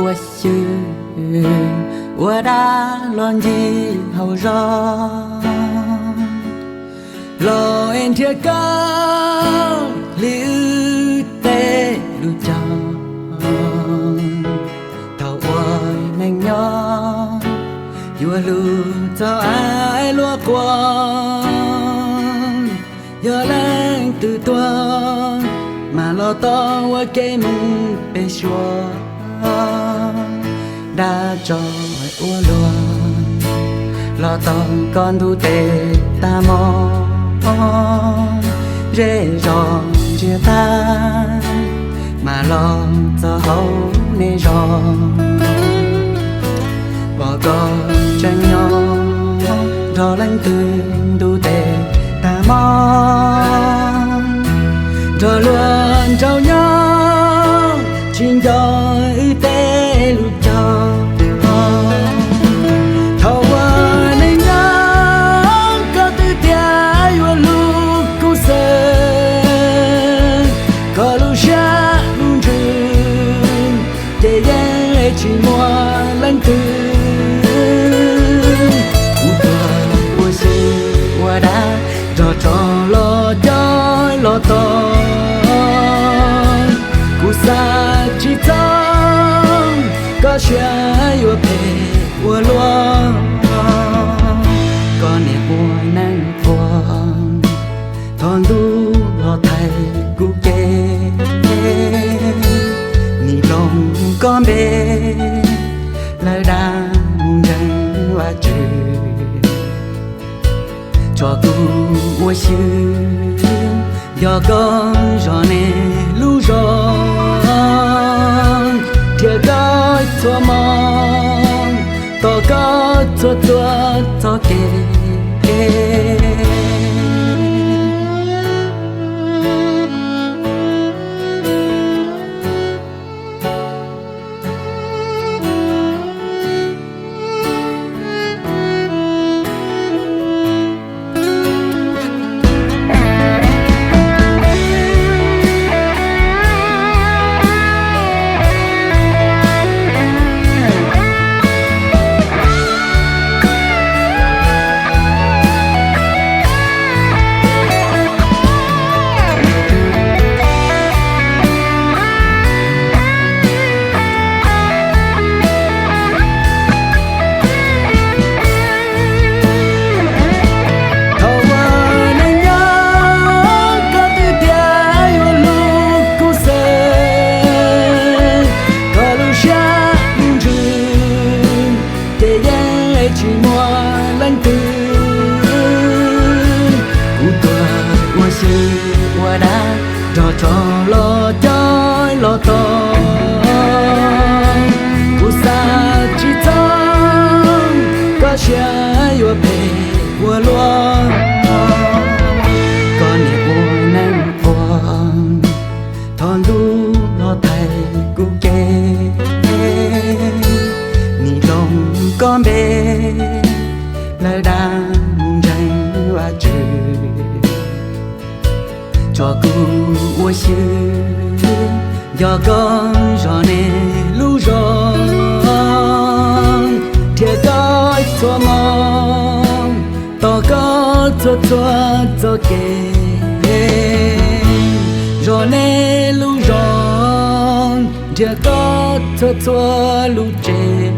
ua xyw, ua dab los ncig hauv zos, los es nrhiav koj li wb tej lus cog. Thaum ua neej nyob yuav hlub txog aib luaj quas, yog leej twg tuag mas los tau ua ke mus pem suav. Dab tso ua luag los tau koj ntuj tes tag hmo, zej zos ntsiag tag mas los txog hauv nej zos. Pom koj tseem nyob nrog leej twg ntuj tes tag hmo, nrog luag nraug nyob tsis nco wb tej lus cog. Thaum ua neej nyob koj twb tias yuav hlub kuv xwb, koj lub siab lub ntsws ces yeej tsis muaj leej twg. Kuv tuag ua xyw ua dab, nrog tsov los cob los tos. Kuv xav tsis txog koj siab yuav phem ua luaj, koj niam ua neej ua, thov ntuj los thaiv kuv kev. Nim hloov koj npe, lawv dag mus ntseeg Vajtswv, tso kuv ua xyw, yog koj zov nej lub zos, nrhiav koj txhua hmo, tos koj txhua txhua txoj kev. Thaum ua neej nyob koj twb tias yuav hlub kuv xwb, koj lub siab lub ntsws ces yeej tsis muaj leej twg. Kuv tuag ua xyw ua dab, nrog tsov los cob los tos. Kuv xav tsis txog koj siab yuav phem ua luaj, koj niam ua neej ua, thov ntuj los thaiv kuv kev. Nim hloov koj npe, lawv dag mus ntseeg Vajtswv, tso kuv ua xyw, yog koj zov nej lub zos, nrhiav koj txhua hmo, tos koj txhua txhua txoj kev. Zov nej lub zos, nrhiav koj txhua txhua lub tsev.